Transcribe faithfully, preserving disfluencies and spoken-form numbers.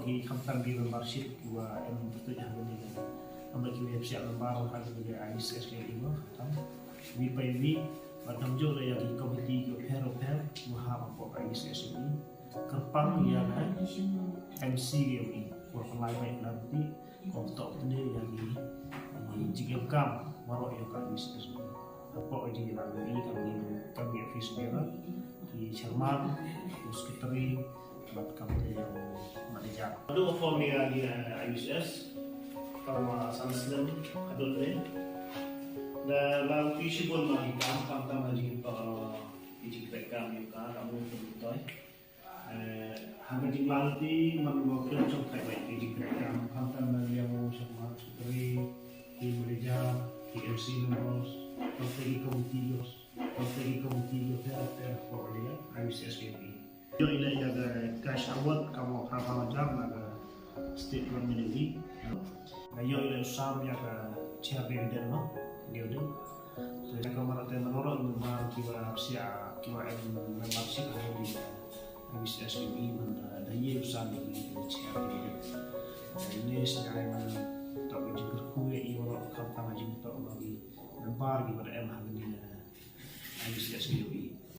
Khamtam ki membership kiwa em pyrtuid ha kane ka, namar kiwa ïa psiah member ha kane ka I U C S K M E mo, khamtam wi pa wi, bad kumjuh ruh ïa ki committee kiwa pher bapher kiwa hap hapoh ka I U C S K M E. Kyrpang ïa ka M C K M E, kiwa pynlait bad pynlait, kumjuh ruh ïa ki jingem kam waroh ïa ka I U C S K M E. Hapoh ka jingïalang jong i kam ki, kam ki office bearer, ki chairman, ki secretary, bad kam ki manager. Haduh ba form ïa ki, eh, I U C S, tang ma san snem haduh ne. Da la ki shibun ma ki kam, khamtam ha jingïalang, ki jingtrei kam ïa ka, kam u pynbtoi. Eh, ha ka jinglang te man mo khlem shong kai bai ki jingtrei kam, khamtam na liang u chairman, secretary, ki manager, ki M C members, tang ki committee, tang ki committee, ter ter ko ïa I U C S K M E. Ïoh i leh ïa ka cash award, ka mo ka pa jam na ka state government ni. Nga ïoh i leh u sam ïa ka chair dividend mo, dividend. Te ka mar te man waroh member kiwa psiah, kiwa em membership ha I U C S K M E man da, da ïoh u sam ïa ka chair dividend. Te ne sñiaw man toh ka jingkyrkhu ïa i waroh khamtam ka jingtoh ma ki member kiwa da em ha kane ka I U C S K M E.